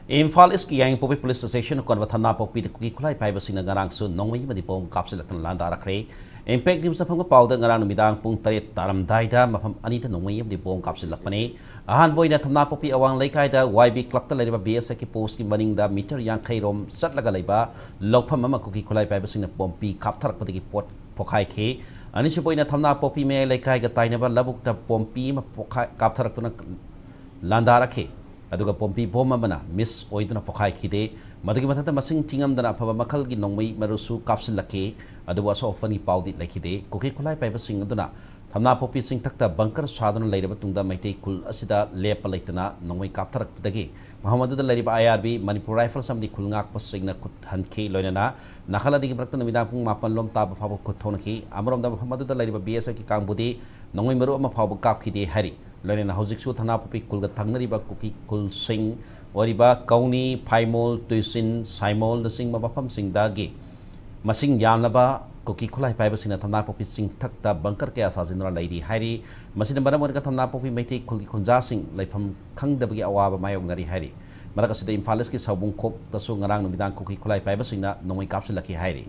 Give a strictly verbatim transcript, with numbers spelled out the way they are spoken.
ꯏꯝꯐꯥꯜ ꯏꯁꯀꯤ ꯌꯥꯏꯉꯪꯄꯣꯛꯄꯤ police station ꯀꯣꯟꯕ ꯊꯝꯅꯥꯄꯣꯛꯄꯤꯗ ꯀꯨꯀꯤ ꯈꯨꯠꯂꯥꯏ ꯄꯥꯏꯕꯁꯤꯡꯅ ꯉꯔꯥꯡꯁꯨ ꯅꯣꯡꯃꯩ ꯑꯃꯗꯤ ꯕꯣꯝ ꯀꯥꯞꯁꯤꯜꯂꯛꯇꯨꯅ ꯂꯥꯟꯗꯥꯔꯛꯈ꯭ꯔꯦ꯫ ꯏꯝꯄꯦꯛ ꯅ꯭ꯌꯨꯁꯅ ꯐꯪꯕ ꯄꯥꯎꯗ ꯉꯔꯥꯡ ꯅꯨꯃꯤꯗꯥꯡ ꯄꯨꯡ ꯇꯔꯦꯠ ꯇꯥꯔꯝꯗꯥꯏꯗ ꯃꯐꯝ ꯑꯅꯤꯗ ꯅꯣꯡꯃꯩ ꯑꯃꯗꯤ ꯕꯣꯝ ꯀꯥꯞꯁꯤꯜꯂꯛꯄꯅꯤ꯫ ꯑꯍꯥꯟꯕ ꯑꯣꯏꯅ ꯊꯝꯅꯥꯄꯣꯛꯄꯤ ꯑꯋꯥꯡ ꯂꯩꯀꯥꯏꯗ ꯋꯥꯏ ꯕꯤ ꯀ꯭ꯂꯕꯇ ꯂꯩꯔꯤꯕ ꯕꯤ ꯑꯦꯁ ꯑꯦꯐꯀꯤ ꯄꯣꯁꯀꯤ ꯃꯅꯤꯡꯗ ꯃꯤꯇꯔ ꯌꯥꯡꯈꯩ ꯔꯣꯝ ꯆꯠꯂꯒ ꯂꯩꯕ ꯂꯧꯐꯝ ꯑꯃ ꯀꯨꯀꯤ ꯈꯨꯠꯂꯥꯏ ꯄꯥꯏꯕꯁꯤꯡꯅ ꯄꯣꯝꯄꯤ ꯀꯥꯞꯊꯔꯛꯄꯗꯒꯤ ꯄꯣꯠ ꯄꯣꯈꯥꯏꯈꯤ꯫ ꯑꯅꯤꯁꯨꯕ ꯑꯣꯏꯅ ꯊꯝꯅꯥꯄꯣꯛꯄꯤ ꯃꯌꯥꯏ ꯂꯩꯀꯥꯏꯒ ꯇꯥꯏꯅꯕ ꯂꯧꯕꯨꯛꯇ ꯄꯣꯝꯄꯤ ꯑꯃ ꯄꯣꯈꯥꯏ-, ꯀꯥꯞꯊꯔꯛꯇꯨꯅ ꯂꯥꯟꯗꯥꯔꯛꯈꯤ꯫ ꯑꯗꯨꯒ ꯄꯣꯝꯄꯤ ꯕꯣꯝ ꯑꯃꯅ ꯃꯤꯁ ꯑꯣꯏꯗꯨꯅ ꯄꯣꯈꯥꯏꯈꯤꯗꯦ꯫ ꯃꯗꯨꯒꯤ ꯃꯊꯛꯇ ꯃꯁꯤꯡ ꯊꯤꯉꯝꯗꯅ ꯑꯐꯕ ꯃꯈꯜꯒꯤ ꯅꯣꯡꯃꯩ ꯃꯔꯨꯁꯨ ꯀꯥꯞꯁꯤꯜꯂꯛꯈꯤ꯫ ꯑꯗꯨꯕꯨ ꯑꯁꯣꯛ ꯑꯄꯟꯒꯤ ꯄꯥꯎꯗꯤ ꯂꯩꯈꯤꯗꯦ꯫ ꯀꯨꯀꯤ ꯈꯨꯠꯂꯥꯏ ꯄꯥꯏꯕꯁꯤꯡ ꯑꯗꯨꯅ ꯊꯝꯅꯥꯄꯣꯛꯄꯤ ꯆꯤꯡꯊꯛꯇ ꯕꯪꯀꯔ ꯁꯥꯗꯨꯅ ꯂꯩꯔꯕ ꯇꯨꯡꯗ ꯃꯩꯇꯩ ꯈꯨꯜ ꯑꯁꯤꯗ ꯂꯦꯞꯄ ꯂꯩꯇꯅ ꯅꯣꯡꯃꯩ ꯀꯥꯞꯊꯔꯛꯄꯗꯒꯤ ꯃꯐꯝ ꯑꯗꯨꯗ ꯂꯩꯔꯤꯕ ꯑꯥꯏ ꯑꯥꯔ ꯕꯤ, ꯃꯅꯤꯄꯨꯔ ꯔꯥꯏꯐꯜꯁ ꯑꯃꯗꯤ ꯈꯨꯜ ꯉꯥꯛꯄꯁꯤꯡꯅ ꯈꯨꯠ ꯍꯟꯈꯤ꯫ ꯂꯣꯏꯅꯅ ꯅꯥꯀꯜ ꯑꯅꯤꯒꯤ ꯃꯔꯛꯇ ꯅꯨꯃꯤꯗꯥꯡ ꯄꯨꯡ ꯃꯥꯄꯟ ꯂꯣꯝ ꯇꯥꯕ ꯐꯥꯎꯕ ꯈꯨꯠ ꯊꯣꯛꯅꯈꯤ꯫ ꯑꯃꯔꯣꯝꯗ ꯃꯐꯝ ꯑꯗꯨꯗ ꯂꯩꯔꯤꯕ ꯕꯤ ꯑꯦꯁ ꯑꯦꯐꯀꯤ ꯀꯥꯡꯕꯨꯗꯤ ꯅꯣꯡꯃꯩ ꯃꯔꯨ ꯑꯃ ꯐꯥꯎꯕ ꯀꯥꯞꯈꯤꯗꯦ ꯍꯥꯏꯔꯤ꯫ ꯂꯣꯏꯅꯅ ꯍꯧꯖꯤꯛꯁꯨ ꯊꯝꯅꯥꯄꯣꯛꯄꯤ ꯈꯨꯜꯒ ꯊꯪꯅꯔꯤꯕ ꯀꯨꯀꯤ ꯈꯨꯜꯁꯤꯡ ꯑꯣꯏꯔꯤꯕ ꯀꯧꯅꯤ, ꯐꯥꯏꯃꯣꯜ, ꯇꯨꯏꯁꯤꯟ, ꯁꯥꯏꯃꯣꯜꯅꯆꯤꯡꯕ ꯃꯐꯝꯁꯤꯡꯗꯒꯤ ꯃꯁꯤꯡ ꯌꯥꯝꯂꯕ ꯀꯨꯀꯤ ꯈꯨꯠꯂꯥꯏ ꯄꯥꯏꯕꯁꯤꯡꯅ ꯊꯝꯅꯥꯄꯣꯛꯄꯤ ꯆꯤꯡꯊꯛꯇ ꯕꯪꯀꯔ ꯀꯌꯥ ꯁꯥꯖꯤꯟꯗꯨꯅ ꯂꯩꯔꯤ ꯍꯥꯏꯔꯤ꯫ ꯃꯁꯤꯅ ꯃꯔꯝ ꯑꯣꯏꯔꯒ ꯊꯝꯅꯥꯄꯣꯛꯄꯤ ꯃꯩꯇꯩ ꯈꯨꯜꯒꯤ ꯈꯨꯟꯖꯥꯁꯤꯡ ꯂꯩꯐꯝ ꯈꯪꯗꯕꯒꯤ ꯑꯋꯥꯕ ꯃꯥꯌꯣꯛꯅꯔꯤ ꯍꯥꯏꯔꯤ꯫ ꯃꯔꯛ ꯑꯁꯤꯗ ꯏꯝꯐꯥꯜ ꯏꯁꯀꯤ ꯁꯥꯎꯕꯨꯡꯈꯣꯛꯇꯁꯨ ꯉꯔꯥꯡ ꯅꯨꯃꯤꯗꯥꯡ ꯀꯨꯀꯤ ꯈꯨꯠꯂꯥꯏ ꯄꯥꯏꯕꯁꯤꯡꯅ ꯅꯣꯡꯃꯩ ꯀꯥꯞꯁꯤꯜꯂꯛꯈꯤ ꯍꯥꯏꯔꯤ꯫